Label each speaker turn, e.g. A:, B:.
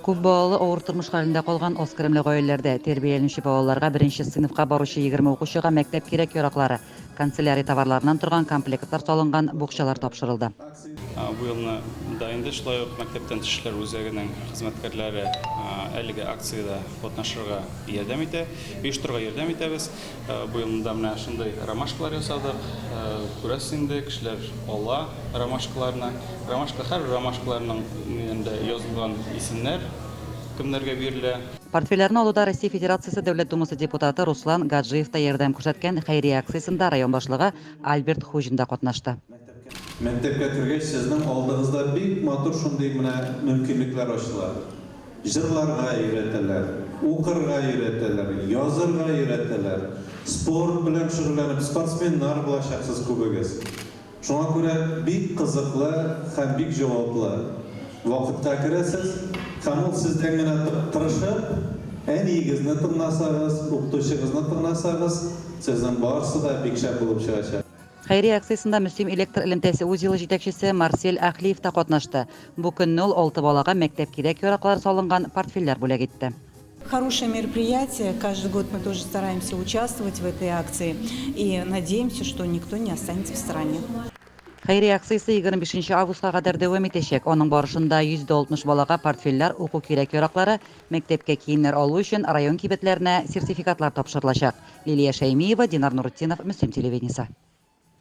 A: Күп балалы авыр тормыш хәлендә калган аз керемле гаиләләрдә тәрбияләнүче балаларга беренче сыйныфка баручы 20 укучыга мәктәп кирәк-яраклары, канцелярия товарларыннан торган комплектлар салынган букчалар тапшырылды.
B: Бу елны да инде шулай ук мәктәптән тыш эшләр үзәгенең хезмәткәрләре әлеге акциядә катнашырга ярдәм итә, оештырырга ярдәм итәбез. Бу елны да менә шундый ромашкалар ясадык. Күрәсез инде, кешеләр ала ромашкаларны. Ромашка, һәрбер ромашкаларның нидән язылган исемнәр кемнәргә бирелә.
A: Портфельләрне алуда Россия Федерациясе Дәүләт Думасы депутаты Руслан Гаджиев та ярдәм күрсәткән хәйрия акциясендә район башлыгы Альберт Хуҗин да катнашты.
C: Мәктәпкә кергәч, сезнең алдыгызда бик матур шундый менә мөмкинлекләр ачыла. Җырларга өйрәтәләр, укырга өйрәтәләр, язырга өйрәтәләр, спорт белән шөгыльләнеп, спортсменнар булачаксыз күбегез. Шуңа күрә бик кызыклы һәм бик җаваплы вакытка керәсез һәм ул сездән генә тырышып, әниегезне тыңласагыз, укытучыгызны тыңласагыз, сезнең барысы да бик шәп булып чыгачак.
A: Хәйрия акциясендә Мөслим электр элемтәсе узелы җитәкчесе Марсель Әхлиев та катнашты. Бу көнне ул алты балага мәктәп кирәк-яраклары салынган портфельләр бүләк итте.
D: Хорошее мероприятие. Каждый год мы тоже стараемся участвовать в этой акции и надеемся, что никто не останется в стороне.
A: Хәйрия акциясе 25 нче августка кадәр дәвам итәчәк. Аның барышында 160 балага портфельләр, уку кирәк-яраклары, мәктәпкә киемнәр алу өчен район кибетләренә сертификатлар тапшырылачак. Лилия Шәймиева, Динар Нуретдинов, Мөслим телевидениесе.